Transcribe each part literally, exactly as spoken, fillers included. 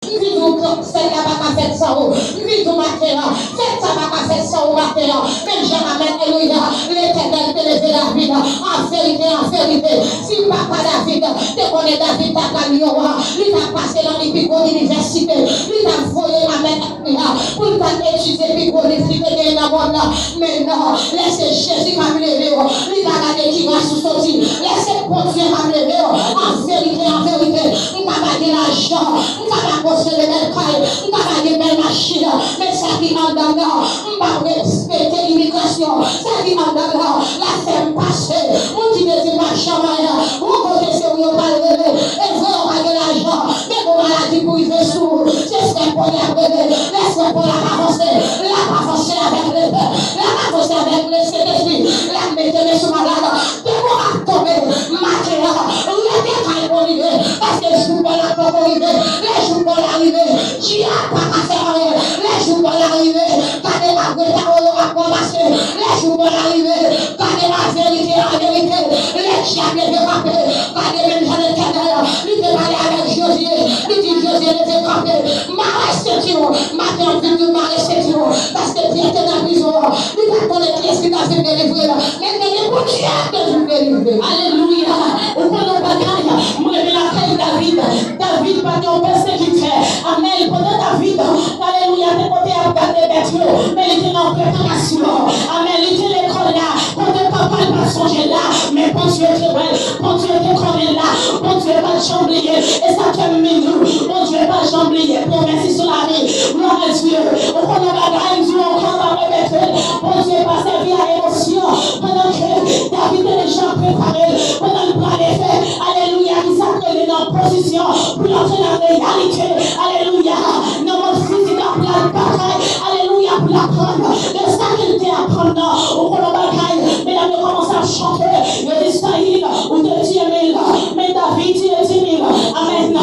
M vin di w, sèt la pa ka fèt san ou. M vin di w maten an, fèt sa pa ka fèt san ou maten an. Menm jan, amèn, alelouya, Letènèl te leve David. An verite, an verite, si papa David te konnen David t ap al yon, li t ap pase nan pi gwo inivèsite. Li t ap voye, amèn, alelouya, pou l t al etidye pi gwo liv ki te genyen nan mond nan. Men non, lè se Jezi k ap leve w, li pa gade ki ras ou soti. Lè se Bondye k ap leve w, an verite, an verite, m ka pa gen lajan, m ka pa posede bèl kay, m ka pa gen bèl machin, men sa ki anndan m nan, m p ap respekte imigrasyon. Sa ki anndan m nan, l ap fè m pase. Moun ki te di m p ap janm anyen, yon kote se ou yo pral rele. E vre, ou pa gen lajan, men gon maladi pou rive sou ou. Se frè Pòl la rele. Lè frè Pòl ap avanse, l ap avanse avèk lepè, l ap avanse avèk Sentespri, l ap mete men sou malad. Demon ap tonbe maten an. Rete kay Bondye, paske jou Pòl la poko rive. Lè jou Pòl la rive, dyab pa ka fè anyen. Lè jou Pòl la rive, gade ap reta yo ap ranmase. Lè jou Pòl la rive, gade an verite, an verite, lè dyab leve kanpe, gade menm jan Letènèl, li te pale avèk Jozye, li di Jozye leve kanpe, mare senti w, maten an vin di w mare senti w, paske Pyè te nan prizon an, li pa t konnen kiyès ki t ap vin delivre l, men te gen Bondye k te vin delivre l. Alelouya! Ou konnen yon bagay, m rete lakay David. David pa t yon pèsekitè. Amèn. Pandan David, alelouya, te kote ap gade bèt yo, men li te nan preparasyon. Amèn. Li te lekòl la, kote papa l pa t sonje l la, men Bondye te wè l, Bondye te konnen l la, Bondye pa t janm bliye. E sa fè m di nou, Bondye pa t janm bliye pwomès li sou lavi. Glwa a Dye. Ou konnen bagay, m di w ankò, m ap repete l, Bondye pa sèvi a emosyon. Pandan ke David te deja prepare l, pandan l prale fè, alelouya, ki sa k rele nan pozisyon pou l antre nan reyalite, alelouya, nan mond fizik la pou l al batay, alelouya, pou l aprann de sa ke l te aprann nan. Ou konnen bagay, medam yo kòmanse ap chante, yo di, Sayil, ou te tiye mil, men David tiye di mil. Amèn.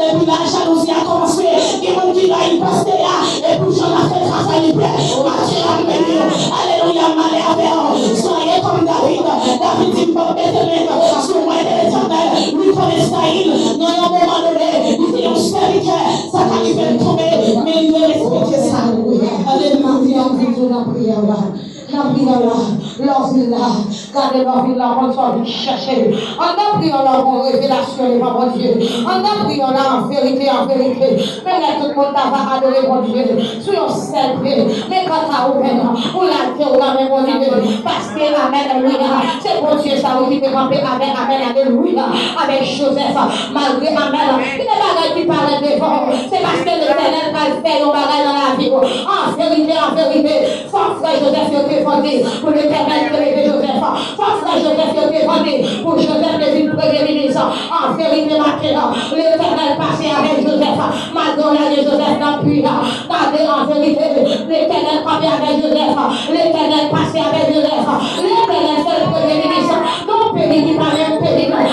Depi la, jalouzi a kòmanse. Gen moun ki rayi pastè a, e pou jan l ap fè travay li bèl. Matye a beni. Alelouya, m ale avè w. Soyez comme David. David di, m p ap mete men sou mwen, Letènèl. Li konnen Sayil, nan yon moman done, li te yon sèvitè. Sa ka rive l tonbe, men li te respekte sa. Alelouya, m di w nan priyè la. Nan priyè la, lè w vin la, gade lè w vin la, konn sa w vin chèche. Anndan priyè la, w gon revelasyon devan Bondye. Anndan priyè la, an verite, an verite, men lè tout moun ta va adore Bondye sou yon sèl pye. Men kanta ou menm, ou lage w nan men Bondye. Paske, amèn, alelouya, se Bondye sa wi ki te kanpe avèk, amèn, alelouya, avèk Jozèf. Malgre, amèn, gen de bagay ki parèt devan w, se paske Letènèl pral fè yon bagay nan lavi w. An verite, an verite, fòk frè Jozèf yo te vante pou Letènèl te leve Jozèf. Fòk frè Jozèf yo te vante pou Jozèf te vin premye minis. An verite, maten an, Letènèl pase avèk Jozèf. Malgre yo lage Jozèf nan pwi a, gade, an verite, Letènèl kanpe avèk Jozèf. Letènèl pase avèk Jozèf. Letènèl fè l premye minis nan yon peyi ki pa menm peyi nou.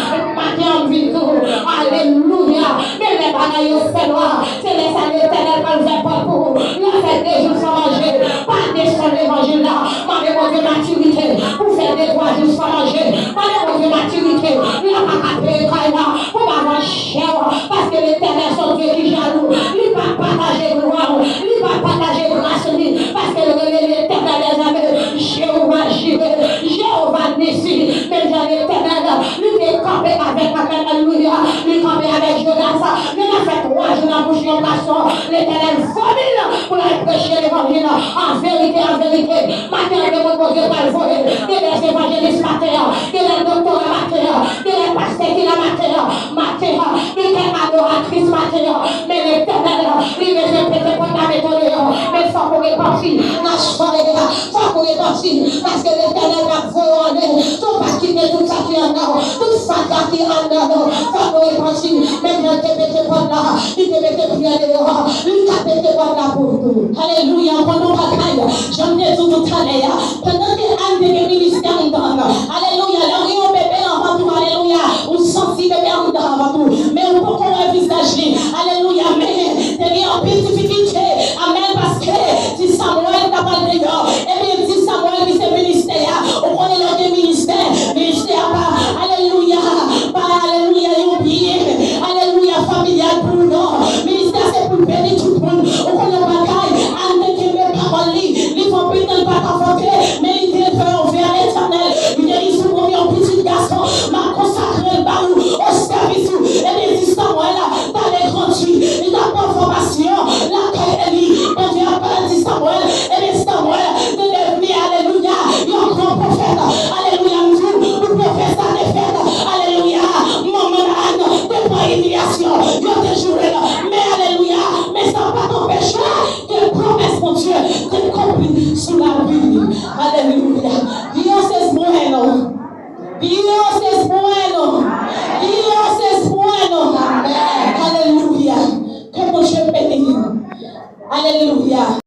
Maten an, m vin di w, alelouya. Men lè bagay yo fè nwa, se lè sa Letènèl pral ouvè pòt pou ou. Lè w fè de jou san manje, pa desann levanjil la. Mande Bondye matirite pou fè de twa jou san manje. Mande Bondye matirite. Lè w pa ka peye kay la, pou pa vann chè w, paske Letènèl se yon Dye ki jalou. Li pa pataje glwa w, li pa pataje gras li, paske l rele Letènèl dèzame, Jewova Jire, Jewova Nisi. Menm jan Letènèl, li te kanpe avèk, amèn, alelouya, li kanpe avèk Jonas. Men l ap fè twa jou nan bouch yon pwason, Letènèl vomi l pou l al preche levanjil. An verite, an verite, maten an, gen moun Bondye pral voye. Gen de evanjelis maten an, gen de doktora maten an, gen de pastè ki la maten an. Maten an, gen kèk adoratris maten an. Men Letènèl, li bezwen pete pòt la, mete w deyò. Men fòk ou repanti nan sware a. Fòk ou repanti, paske Letènèl p ap voye w ale. Si w pa kite tout sa ki anndan w, tout fatra ki anndan w, fòk ou repanti. Menm jan l te pete pòt la, li te mete Pyè deyò, li ka pete pòt la pou ou tou. Alelouya, ou konn yon bagay, jan m te di w toutalè a, pandan ke Ann te gen ministè anndan l, alelouya, lè w gen yon bebe nan vant ou, alelouya, ou santi bebe anndan vant ou, men ou poko wè vizaj li,